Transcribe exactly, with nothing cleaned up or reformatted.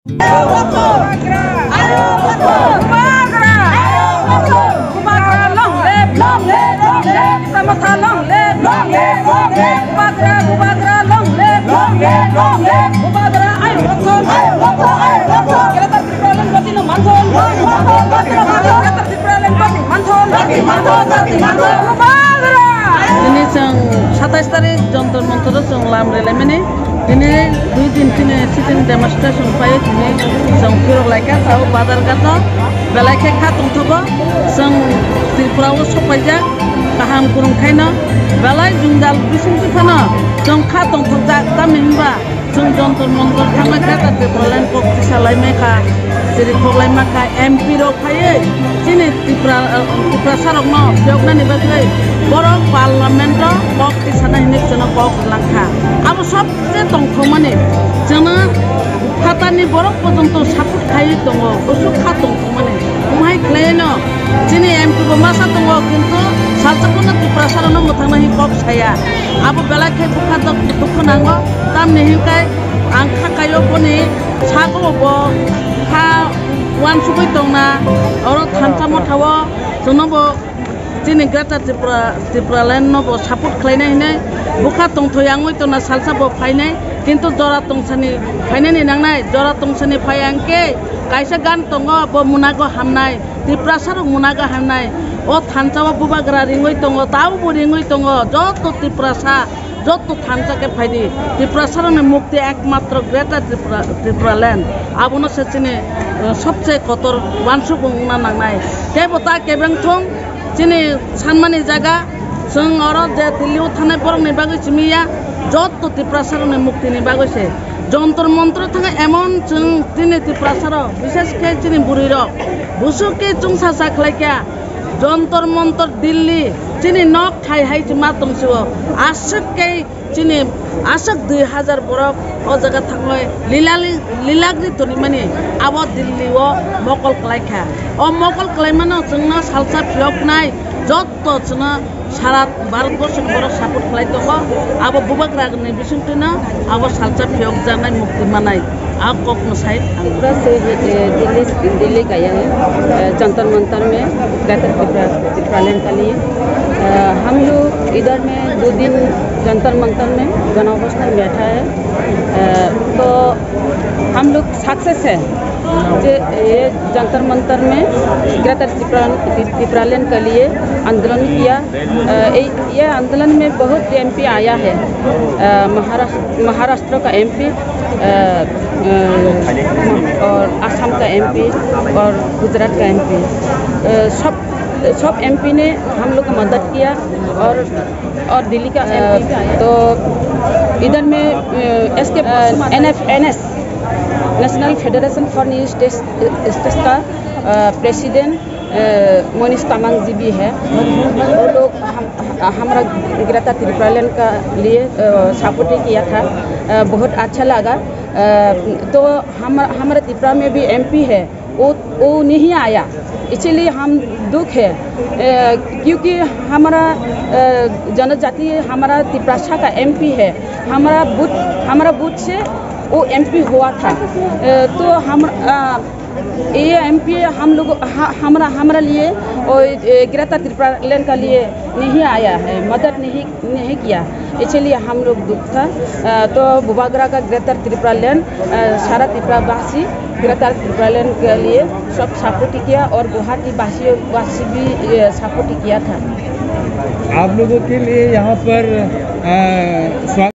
Bubagra long live, long live, long live. Bubagra long live, long live, long live. Tipra Motha long live, long live, long live. Bubagra, Bubagra long live, long live, long live. Bubagra ayuk rokthon, ayuk rokthon, ayuk rokthon. Greater Tipraland jatino manthon, manthon, manthon, manthon. Greater Tipraland jati manthon, jati manthon, jati manthon. Bubagra. Tini chwng satais tarik Jantar Mantar o chwng lam rwlaimani. Tini dui din chini sitting demonstration phaiwi tini chwng phirok laikha, tao Badharghat o belai khe kha tongthogo. Chwng Tripura o sokpaijak kaham kwrwng khaino belai jwngjal bisingtwi phano chwng kha tongthokjak, tamni hwnba chwng Jantar Mantar thangwi kha, ta Tipraland kok tisa laimai kha, chiri khok laima kha, M P rok phaiwi chini Tripura, uh, Tiprasa rokno phiyoknani bagwi borok parliament o kok tisana hinwi chwngno kok rwlang kha. Abo sobse tongthokmani chwngno phatani borok pojonto support khaiwi tongo, bwswk kha tongthokmani. Omo hai khwlaino chini M P bo masa tongo, kintu salsa phano Tiprasa rokno mwthangna hinwi kok saya. Abo belai khe bwkha dok-, dukhu nango, tamni hinkai ang kha kaio boni sago bo kha uansugwi tongna, oro thansa mothao chwngno bo chini Greater Tripura, Tipraland no bo support khlainai hinwi bwkha tongthoi yangwi tongna salsa bo phainai, kintu jora tongsani phainani nangnai, jora tongsani phai ang khe kaisa gan tongo bo munago hamnai, Tiprasa rok munago hamnai, o thansa o Bubagra ringwi tongo, tao bo ringwi tongo, joto Tiprasa joto thansa khe phaidi, Tiprasarokni mukti ekmatro Greater Tripura, Tipraland. Abono se chini, eh, sobse kotor uansuk wngna nangnai. Kebo ta kebeng thung, chini sanmani jaga, chwng oro je Delhi o thanai borokni bagwi simi ya, joto Tiprasarokni muktini bagwi se. Jantar Mantar thangwi emon chwng chini Tiprasarok, bishes khe chini bwrwirok, bwswk khe chwngsa sa khlai kha. Jantar Mantar Delhi, chini nok thai hai se ma tong sio. Aswk khe chini aswk dui hajar borok o jaga thangwi lila li-, lilagri tonimani abo Delhi o mokol kwlai kha. O mokol kwlaimano chwngno salsa phiyoknai jotto chwngno sara Bharat borso ni borok support khlai tongo. Abo Bubagra ni bisingtwino abo salsa phiyokjaknai mukti manai. A kok no sai ang. सुबह से ही, ए, दिल्ली, दिल्ली गया है, ए, जंतर मंतर में ग्रेटर त्रिपुरा, त्रिपुरालैंड के लिए। ए, हम लोग इधर में दो दिन जंतर मंतर में गण अवस्था में बैठा है। ए, तो हम लोग सक्सेस है, जे ये जंतर मंतर में ग्रेटर त्रिपुरा, त्रिपुरालैंड के लिए आंदोलन किया। अ, ये, ये आंदोलन में बहुत एमपी आया है। अ, महाराष्ट्र, महाराष्ट्र का एमपी, अ, अ, और असम का एमपी और गुजरात का एमपी, अ, सब, सब एमपी ने हम लोग को मदद किया और, और दिल्ली का एमपी भी आया। तो इधर में, अ, एसके, अ, N F, N S, national federation for new states, states का, अ, प्रेसिडेंट अ, मनीष तामांग जी भी है। वो लोग हम, हमारा ग्रेटर त्रिपुरालैंड का लिए, अ, सपोर्ट ही किया था। अ, बहुत अच्छा लगा। अ, तो हम, हमारे त्रिपुरा में भी एमपी है, वो, वो नहीं आया, इसीलिए हम दुख है। अ, क्योंकि हमारा, अ, जनजाति हमारा तिपरासा का एमपी है, हमारा बूथ, हमारा बूथ से वो एमपी हुआ था। अ, तो हम, अ, ये एमपी हम लोग, ह-, हमरा, हमरा लिए और, ए, ग्रेटर त्रिपुरालैंड का लिए नहीं आया है, मदद नहीं, नहीं किया, इसलिए हम लोग दुख था। अ, तो बुबागरा का ग्रेटर त्रिपुरालैंड, अ, सारा त्रिपुरावासी ग्रेटर त्रिपुरालैंड के लिए सब सपोर्ट किया और गुवाहाटी वासी, वासी भी, ए, सपोर्ट किया था। आप लोगों के लिए यहाँ पर, अ, स्वागत